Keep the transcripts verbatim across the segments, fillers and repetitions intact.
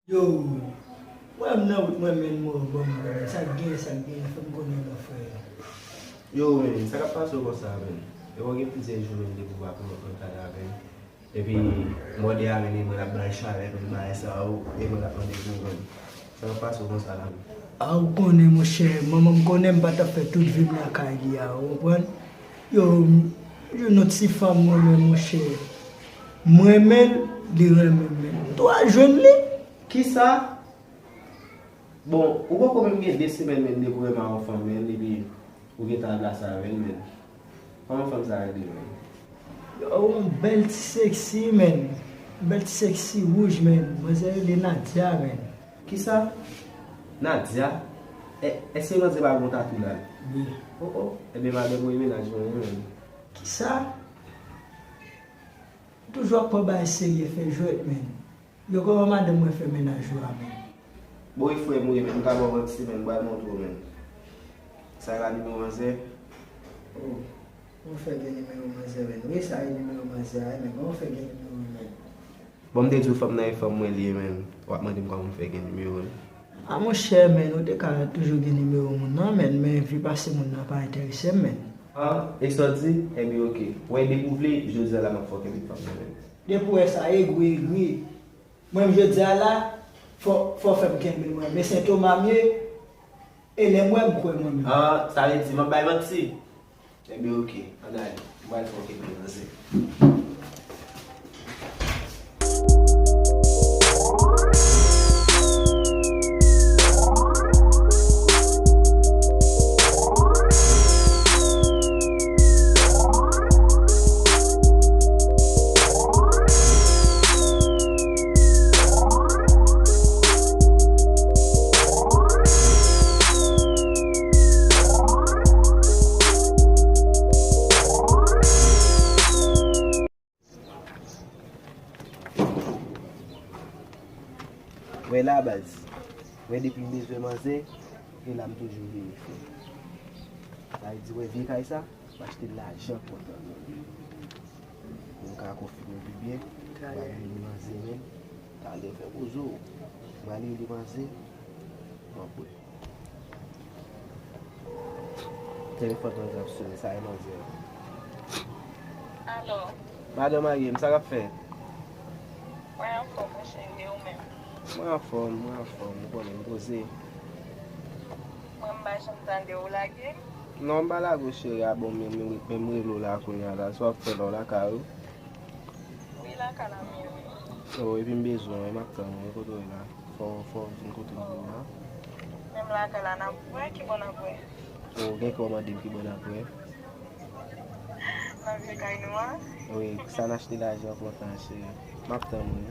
Yo, wè m nan wout mwen, men mwen, bon, sa k gen, sa k gen, fè m konnen non, frè. Yo, men, sa k ap pase w konsa, men? E w gen plizyè jou, men, depi w pa pran kontak avè m. Epi, mòde avè m, e mwen l ap bay chalè, men bagay sa yo, e mwen l ap mande pou mwen. Sa k ap pase w konsa la, men? A, ou konnen, monchè, manman m konnen m pa t ap fè tout vi m lakay li a, ou konprann? Yo, m, yon lòt ti fanm mwen renmen, monchè. M renmen l, li renmen m, men m tou al jwenn li. Kisa? Bon, ou poko menm gen de semèn, men, depi w renmen yon fanm, men, epi ou gentan al pase avè l, men. Kòman fanm sa rele, men? Yo, yon bèl ti seksi, men. Bèl ti seksi wouj, men. Manzè rele Nadia, men. Kisa? Nadia? E, èske manzè pa gen yon tatou la? Wi. O, o. Ebyen, madanm ou e mennaj mwen, men. Kisa? Toujou ap pran bagay serye fè jwèt, men. Yo, kòman madanm mwen fè mennaj ou a, men? Bon, e frè m ou ye, men, m ka ba w manti, men, m pral montre w, men. Sa la nimewo manzè? Oh, mwen fè gen nimewo manzè, men. Wi, sa e nimewo manzè a, men. Kòman w fè gen nimewo l, men? Bon, m te di w fanm nan e fanm mwen li ye, men. W ap mande m kòman m fè gen nimewo l. A, monchè, men, ou te ka toujou gen nimewo moun nan, men, men vi pase moun nan pa enterese m, men. Ah, e sa w di? Ebyen, oke. Wè, depi w vle, jodi a la m ap fè w kenbe fanm nan, men. Depi w wè sa, egri, egri. Mwen menm jodi a la, fò, fò w fè m kenbe mwen. Men Sen Toma m ye, e lè m wè m kwè mwen menm. Ah, sa vle di m ap bay manti? Ebyen, oke, ann ale. M pral fè w kenbe manzè. Wè la, baz. Wè, depi m bezwen manzè, e la m toujou vini, frè. Sa vle di, wè, vye kay sa, m achte l lajan kontan. Pou m ka konfime pi byen, m al rele manzè, men. Talè, fè poze w. M al rele manzè, m ap wè. Telefòn nan ap sone, sa e manzè a. Alo. Madan marye m, sa k ap fèt? Mwen anfòm, wi, cheri, e ou menm? Mwen anfòm, mwen anfòm, ou konnen m poze. Mwen m pa janm tande w lage. Non, m pa lage w, cheri, a bon, men, men, men m rele w la kounye a la, sa w ap fè la, w lakay ou? Wi, lakay la m ye, wi. Oh, epi m bezwen w, wi, m ap tann ou, wi, kote w ye la? Fò, fò w vin kote m vin la. Menm lakay la n ap wè, ki bò n ap wè? Ou gen kè w mande m ki bò n ap wè? Nan vye kay nou an? Wi, sa n achte lajan kontan, cheri. M ap tann ou, wi.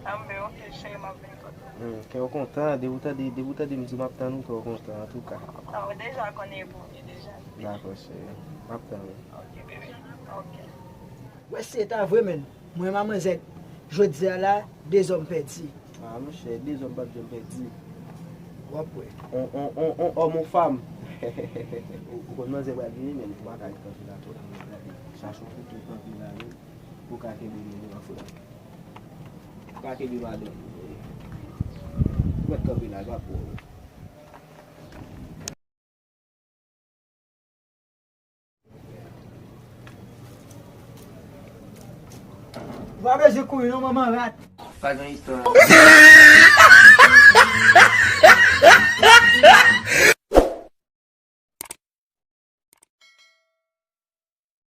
Anben, oke, cheri, m ap vin kote w. Hmm, kè w kontan, depi w tande, depi w tande m di w m ap tann ou, kè w kontan, antouka. Non, ou deja konnen e pou ou ye deja. Dakò, cheri. M ap tann ou. Oke, bebe. Oke. Wè si se ta vre, men. Mwen, manmanzè, jodi a la, dezòm pèdi. Ah, monchè, dezòm p ap janm pèdi. W ap wè. On, on, on, on òm, on fanm. Ou, ou konn manzè pral vini, men ou pa ka ret kanpe la twò lontan, gade. Chache yon kote w kanpe la, wi. Pou w ka kenbe moun nan, frè. Ou ka kenbe madanm ou, wi. Ou mèt kanpe la, l p ap wè w. Ou pa bezwen kouri non, manman rat. Pa gen istwa.